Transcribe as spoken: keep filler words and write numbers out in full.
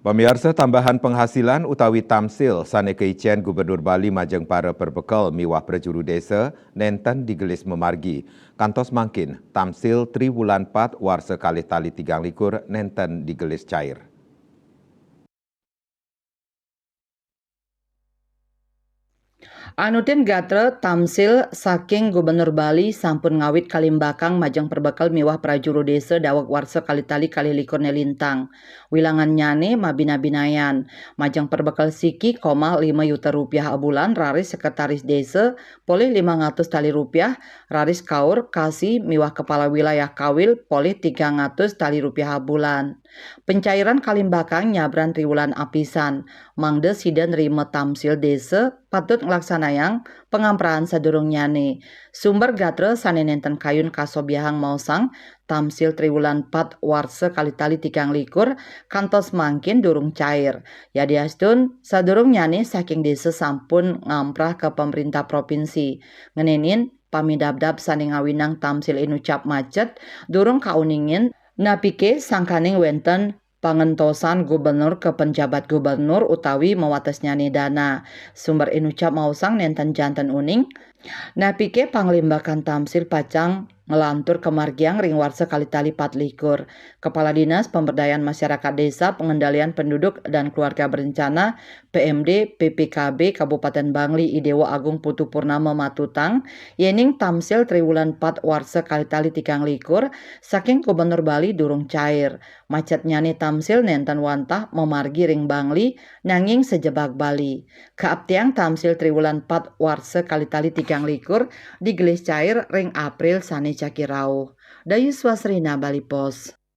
Pamiarsa, tambahan penghasilan utawi tamsil sane keicen Gubernur Bali majeng para perbekel miwah prajuru desa nenten digelis memargi. Kantos mangkin, tamsil triwulan pat warsa kalih tali tigang likur nenten digelis cair. Anutin gatra, tamsil saking Gubernur Bali sampun ngawit kalimbakang majeng perbekel miwah prajuru desa daweg warsa kalih tali kalih likur nelintang. Wilangannyane mabina-binayan. Majeng perbekel siki koma lima yuta rupiah abulan, raris sekretaris desa polih limang atus tali rupiah, raris kaur, kasi miwah kepala wilayah kawil polih tigang atus tali rupiah abulan. Pencairan kalimbakang nyabran triwulan apisan, mangda sida nrima tamsil desa patut nglaksanayang pangampraan sadurungnyane. Sumber gatra sane nenten kayun kasobiahang maosang, tamsil triwulan pat warsa kalih tali tigang likur kantos mangkin durung cair. Yadiastun, sadurungnyane saking desa sampun ngamprah ka pemerintah provinsi. Ngenenin, pamidabdab sane ngawinang tamsil inucap macet, durung kauningin, napike sangkaning wenten pangentosan gubernur ke penjabat gubernur utawi mawatesnyane dana. Sumber inucap maosang nenten janten uning, napike panglimbakan tamsil pacang nglantur kamargiang ring warsa kalih tali pat likur. Kepala Dinas Pemberdayaan Masyarakat Desa Pengendalian Penduduk dan Keluarga Berencana, P M D P P K B Kabupaten Bangli, I Dewa Agung Putu Purnama, matutang, yening tamsil triwulan pat warsa kalih tali tigang likur saking Gubernur Bali durung cair. Macetnyane tamsil nenten wantah mamargi ring Bangli, nanging sajebag Bali. Kaaptiang tamsil triwulan pat warsa kalih tali tigang likur digelis cair ring April sane jagi rauh. Dayu Swasrina, Bali Post.